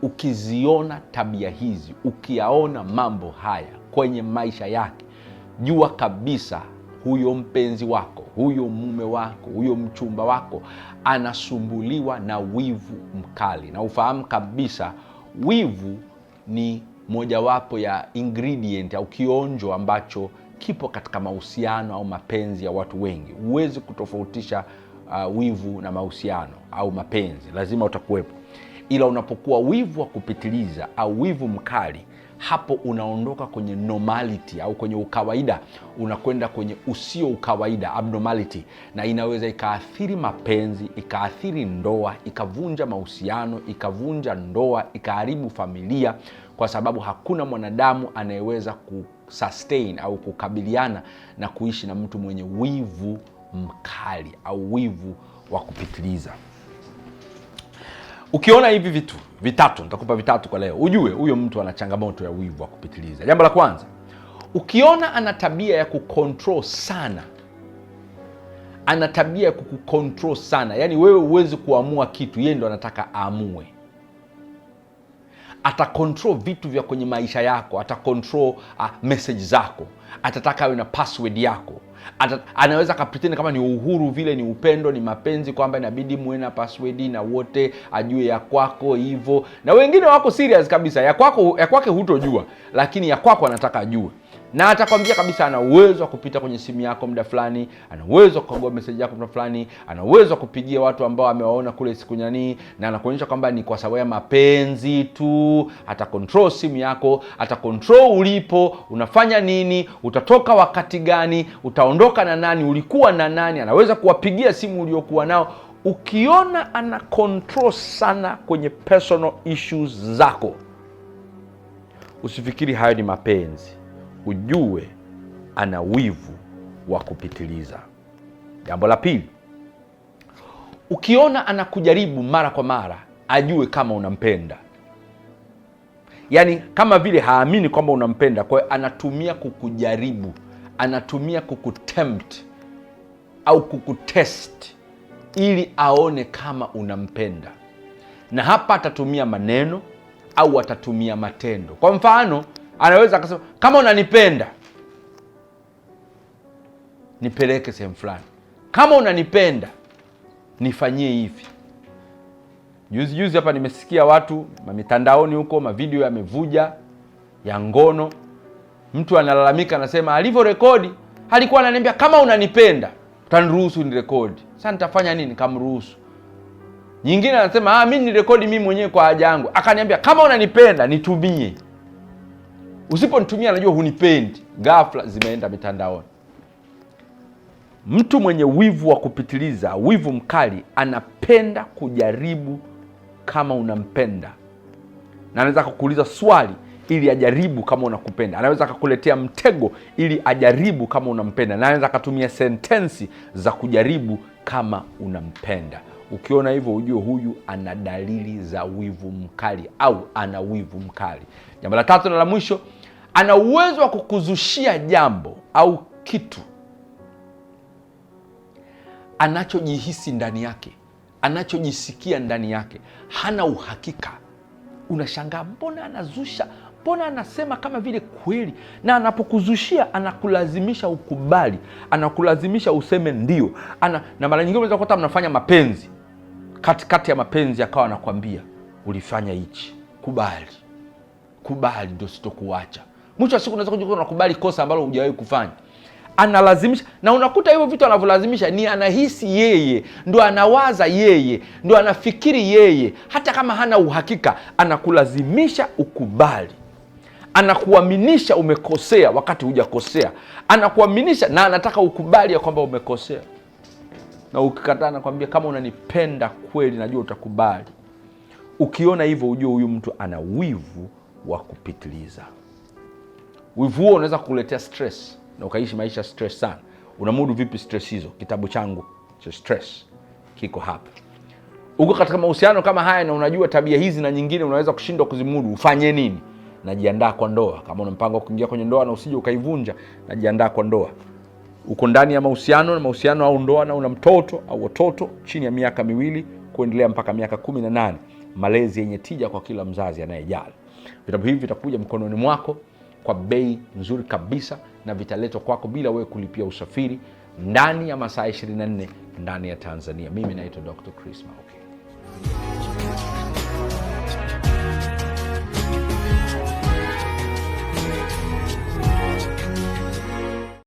Ukiziona tabia hizi, ukiyaona mambo haya kwenye maisha yake, jua kabisa huyo mpenzi wako, huyo mume wako, huyo mchumba wako anasumbuliwa na wivu mkali. Na ufahamu kabisa wivu ni mojawapo ya ingredient au kionjo ambacho kipo katika mahusiano au mapenzi ya watu wengi. Huwezi kutofautisha wivu na mahusiano au mapenzi, lazima utakuwepo. Ila unapokuwa wivu wa kupitiliza au wivu mkali, hapo unaondoka kwenye normality au kwenye ukawaida, unakwenda kwenye usio ukawaida, abnormality, na inaweza ikaathiri mapenzi, ikaathiri ndoa, ikavunja mahusiano, ikavunja ndoa, ikaharibu familia, kwa sababu hakuna mwanadamu anayeweza kusustain au kukabiliana na kuishi na mtu mwenye wivu mkali au wivu wa kupitiliza. Ukiona hivi vitu vitatu, nitakupa vitatu kwa leo, ujue huyo mtu ana changamoto ya wivu wa kupitiliza. Jambo la kwanza, ukiona ana tabia ya kucontrol sana, ana tabia ya kukucontrol sana, yaani wewe huwezi kuamua kitu, yeye ndo anataka aamue. Atacontrol vitu vya kwenye maisha yako, atacontrol message zako, atataka awe na password yako. Anaweza akapretend kama ni uhuru vile, ni upendo, ni mapenzi, kwamba inabidi muwe na password na wote ajue ya kwako hivyo. Na wengine wako serious kabisa, ya kwako, ya kwake hutojua, lakini ya kwako anataka ajue. Na atakwambia kabisa ana uwezo wa kupita kwenye simu yako muda fulani, ana uwezo wa kukagua message yako muda fulani, ana uwezo wa kupigia watu ambao amewaona kule siku nyani, na anakuonyesha kwamba ni kwa sababu ya mapenzi tu. Ata control simu yako, ata control ulipo, unafanya nini, utatoka wakati gani, utaondoka na nani, ulikuwa na nani, anaweza kuwapigia simu uliokuwa nao. Ukiona ana control sana kwenye personal issues zako, usifikiri hayo ni mapenzi, ujue ana wivu wa kupitiliza. Jambo la pili, ukiona anakujaribu mara kwa mara, ajue kama unampenda. Yaani kama vile haamini kwamba unampenda, kwa hiyo anatumia kukujaribu, anatumia kukutempt au kukutest ili aone kama unampenda. Na hapa atatumia maneno au atatumia matendo. Kwa mfano, anaweza akasema kama unanipenda nipeleke sehemu fulani, kama unanipenda nifanyie hivi. Juzi juzi hapa nimesikia watu mitandaoni huko, mavideo yamevuja ya ngono. Mtu analalamika, anasema alivyorekodi alikuwa ananiambia kama unanipenda utaniruhusu nirekodi. Sasa nitafanya nini? Kamruhusu. Nyingine anasema mimi nirekodi mimi mwenyewe kwa haja yangu, akaniambia kama unanipenda nitumie, usiponitumia najua hunipendi. Ghafla zimeenda mitandaoni. Mtu mwenye wivu wa kupitiliza, wivu mkali, anapenda kujaribu kama unampenda, na anaweza kukuuliza swali ili ajaribu kama unakupenda. Anaweza akakuletea mtego ili ajaribu kama unampenda, na anaweza akatumia sentensi za kujaribu kama unampenda. Ukiona hivyo ujue huyu ana dalili za wivu mkali au ana wivu mkali. Jambo la tatu na la mwisho, ana uwezo wa kukuzushia jambo au kitu anachojihisi ndani yake, anachojisikia ndani yake, hana uhakika. Unashangaa, mbona anazusha, mbona anasema kama vile kweli. Na anapokuzushia anakulazimisha ukubali, anakulazimisha useme ndio. Na mara nyingine unaweza kukuta mnafanya mapenzi, katikati ya mapenzi akawa anakwambia ulifanya hichi, kubali, kubali ndio sitokuacha. Mwisho wa siku unaweza kujikuta unakubali kosa ambalo hujawahi kufanya. Analazimisha, na unakuta hivyo vitu anavyolazimisha ni anahisi yeye, ndo anawaza yeye, ndo anafikiri yeye, hata kama hana uhakika, anakulazimisha ukubali. Anakuaminisha umekosea wakati hujakosea. Anakuaminisha na anataka ukubali ya kwamba umekosea. Na ukikataa anakuambia kama unanipenda kweli najua utakubali. Ukiona hivyo ujue huyu mtu ana wivu wa kupitiliza. Wivu huo unaweza kukuletea stress na ukaishi maisha stress sana. Unamudu vipi stress hizo? Kitabu changu cha stress kiko hapa. Uko katika mahusiano kama haya na unajua tabia hizi na nyingine unaweza kushindwa kuzimudu, ufanye nini? Najiandaa kwa ndoa. Kama una mpango wa kuingia kwenye ndoa na usije ukaivunja, najiandaa kwa ndoa. Uko ndani ya mahusiano na mahusiano au ndoa na una mtoto au watoto chini ya miaka 2 kuendelea mpaka miaka 18, Malezi Yenye Tija kwa Kila Mzazi Anayejali. Vitabu hivi vitakuja mkononi mwako kwa bei nzuri kabisa, na vitaletwa kwako bila wewe kulipia usafiri ndani ya masaa 24 ndani ya Tanzania. Mimi naitwa Dr. Chris Mauki.